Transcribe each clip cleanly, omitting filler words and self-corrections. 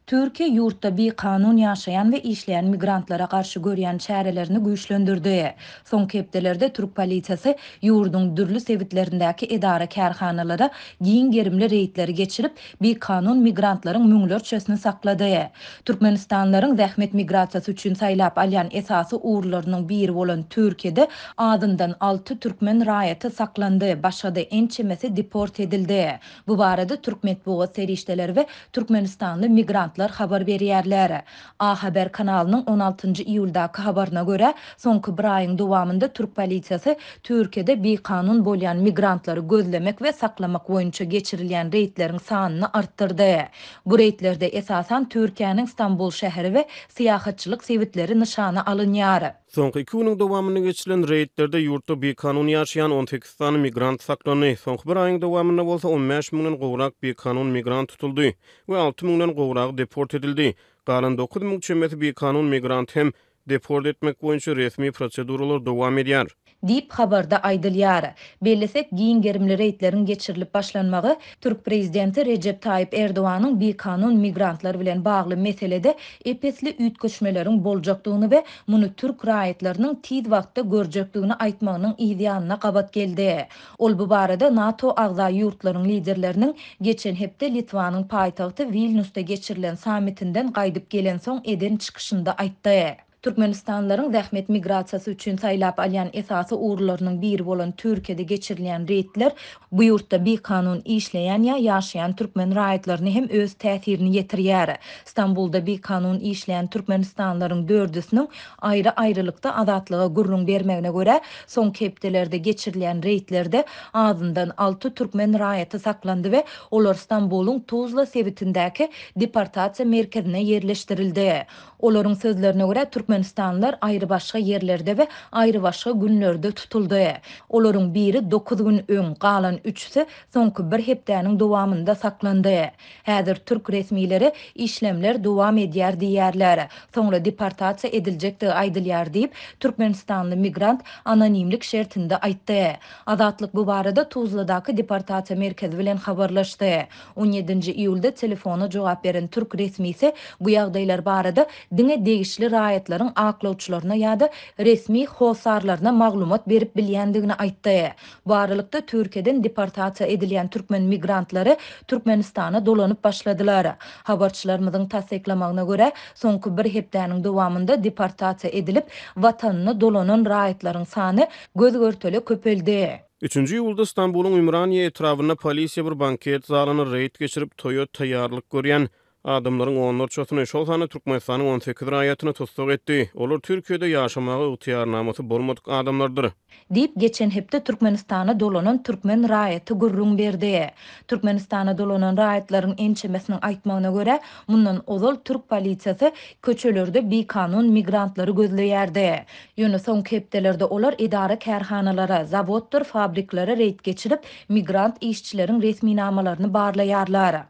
Türkiýe ýurtda bikanun ýaşaýan we işleýän migrantlara garşy görýän çärelerini güýçlendirdi. Soňky hepdelerde türk polisiýasy ýurduň dürli sebitlerindäki edara-kärhanalara giň gerimli reýdleri geçirip, bikanun migrantlaryň müňlerçesini saklady. Türkmenistanlylaryň zähmet migrasiýasy üçin saýlap alýan esasy ugurlarynyň biri bolan Türkiýede azyndan alty türkmen raýaty saklandy, başga-da ençemesi deport edildi. Bu barada türk metbugat serişdeleri we türkmenistanly migrantlar habar berýärler. A Haber kanalynyň on altynjy iýuldaky habaryna görä, soňky bir aýyň dowamynda türk polisiýasy Türkiýede bikanun bolýan migrantlary gözlemek we saklamak boýunça geçirilýän reýdleriň sanyny artdyrdy. Bu reýdlerde esasan Türkiýäniň Stambul şäheri we syýahatçylyk sebitleri nyşana alynýar. Soňky iki günüň dowamynda geçirilen reýdlerde ýurtda bikanun ýaşaýan 18 sany migrant saklandy. Soňky bir aýyň dowamynda bolsa 15 müňden gowrak bikanun migrant tutuldy we alty müňden gowragy deport edildi. Galan 9000 çemesi bikanun migrant hem deport etmek boýunça resmi proseduralar dowam edýär. Diýip, habarda aýdylýar. Bellesek, giň gerimli reýdleriň geçirilip başlanmagy türk prezidenti Rejep Taýyp Erdoganyň bikanun migrantlar bilen bagly meselede ep-esli üýtgeşmeleriň boljakdygyny we muny türk raýatlarynyň tiz wagtda görjekdigini aýtmagynyň yz ýanyna gabat geldi. Ol bu barada NATO agza ýurtlaryň liderleriniň geçen hepde Litwanyň paýtagty Wilnýusda geçirilen sammitinden gaýdyp gelensoň eden çykyşynda aýtdy. Türkmenistanlylaryň zähmet migrasiýasy üçin saýlap alýan esasy ugurlarynyň biri bolan Türkiýede geçirilýän reýdler bu ýurtda bikanun işleýän ýa ýaşaýan türkmen raýatlaryna hem öz täsirini ýetirýär. Stambulda bikanun işleýän türkmenistanlylaryň dördüsiniň aýry-aýrylykda Azatlyga gürrüň bermegine görä, soňky hepdelerde geçirilýän reýdlerde azyndan alty türkmen raýaty saklandy we olar Stambulyň Tuzla sebitindäki deportasiýa merkezine ýerleşdirildi. Olaryň sözlerine görä, türkmenistanlylar aýrybaşga ýerlerde we aýrybaşga günlerde tutuldy. Olaryň biri dokuz gün öň, galan üçüsi soňky bir hepdäniň dowamynda saklandy. Häzir türk resmileri işlemler dowam edýär diýýärler. Soňra deportasiýa ediljekdigi aýdylýar diýip, türkmenistanly migrant anonimlik şertinde aýtdy. Azatlyk bu barada Tuzladaky deportasiýa merkezi bilen habarlaşdy. On ýedinji iýulda telefona jogap beren türk resmisi bu ýagdaýlar barada diňe degişli raýatlaryň aklawçylaryna ýa-da resmi hossarlaryna maglumat berip bilýändigini aýtdy. Bu aralykda, Türkiýeden deportasiýa edilýän türkmen migrantlary Türkmenistana dolanyp başladylar. Habarçylarymyzyň tassyklamagyna görä, soňky bir hepdäniň dowamynda deportasiýa edilip, watanyna dolanan raýatlaryň sany göz-görtele köpeldi. Üçünji iýulda Stambulyň Ümraniýe etrabynda polisiýa bir banket zalyna reýd geçirip, toýa taýýarlyk görýän adamlaryň onlarçasyny, şol sanda Türkmenistanyň 18 raýatyny tussag etdi. Olar Türkiýede ýaşamaga ygtyýarnamasy bolmadyk adamlardyr. Diýip, geçen hepde Türkmenistana dolanan türkmen raýaty gürrüň berdi. Türkmenistana dolanan raýatlaryň ençemesiniň aýtmagyna görä, mundan ozal türk polisiýasy köçelerde bikanun migrantlary gözleýärdi. Ýöne soňky hepdelerde olar edara-kärhanalara, zawoddyr fabriklere reýd geçirip, migrant işçileriň resminamalaryny barlaýarlar.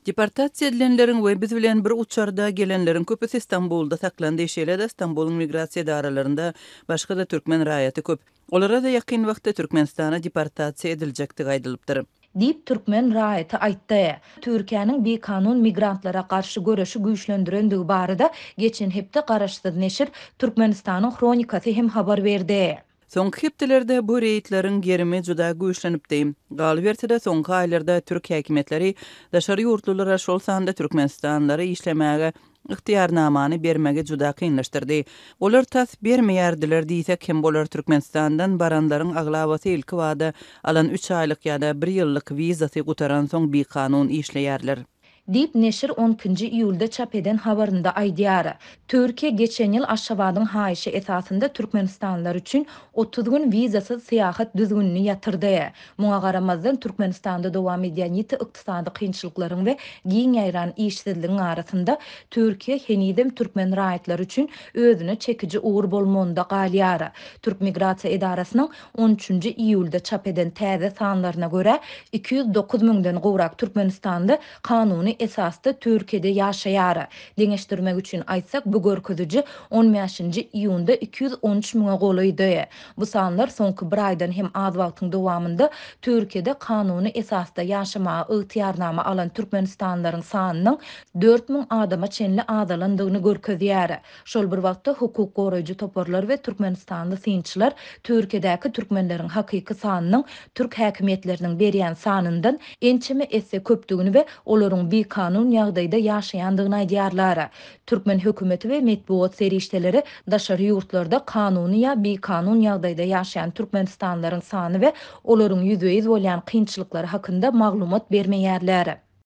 Deportasiýa edilenleriň we biz bilen bir uçarda gelenleriň köpüsi Stambulda saklandy, şeýle-de Stambulyň migrasiýa edaralarynda başga-da türkmen raýaty köp. Olara-da ýakyn wagtda Türkmenistana deportasiýa ediljekdigi aýdylypdyr. Diýip, türkmen raýaty aýtdy. Türkiýäniň bikanun migrantlara garşy göreşi güýçlendirendigi barada geçen hepde garaşsyz neşir Türkmenistanyň Hronikasy hem habar berdi. Soňky hepdelerde bu reýdleriň gerimi juda güýçlenipdi. Galyberse-de, soňky aýlarda türk häkimiýetleri daşary ýurtlulara, şol sanda türkmenistanlylara işlemäge ygtyýarnamany bermegi juda kynlaşdyrdy. Olar tas bermeýärdiler diýsek hem bolar, Türkmenistandan baranlaryň aglabasy ilkibada alan üç aýlyk ýa-da bir ýyllyk wizasy gutaransoň bikanun işleýärler. Diýip, neşir on ikinji iýulda çap eden habarynda aýdýar. Türkiýe geçen ýyl Aşgabadyň haýyşy esasynda türkmenistanlylar üçin 30 gün wizasyz syýahat düzgünini ýatyrdy. Muňa garamazdan, Türkmenistanda dowam edýän ýiti ykdysady kynçylyklaryň we giň ýaýran işsizligiň arasynda Türkiýe henizem türkmen raýatlary üçin özüne çekiji ugur bolmagynda galýar. Türk migrasiýa edarasynyň on üçünji iýulda çap eden täze sanlaryna görä, 209 müňden gowrak türkmenistanly kanuny. esasda Türkiýede ýaşaýar. Deňeşdirmek üçin aýtsak, bu görkeziji on bäşinji iýunda 213 müňe golaýdy. Bu sanlar soňky bir aýdan hem az wagtyň dowamynda Türkiýede kanuny esasda ýaşamaga ygtyýarnama alan türkmenistanlylaryň sanynyň 4000 adama çenli azalandygyny görkezýär. Şol bir wagtda, hukuk goraýjy toparlar we türkmenistanly synçylar Türkiýedäki türkmenleriň hakyky sanynyň türk häkimiýetleriniň berýän sanyndan ençeme esse köpdügini we olaryň bikanun ýagdaýda ýaşaýandygyny aýdýarlar. Türkmen hökümeti we metbugat serişdeleri daşary ýurtlarda kanuny ýa bikanun ýagdaýda ýaşaýan türkmenistanlylaryň sany we olaryň ýüzbe-ýüz bolýan kynçylyklary hakynda maglumat bermeýärler.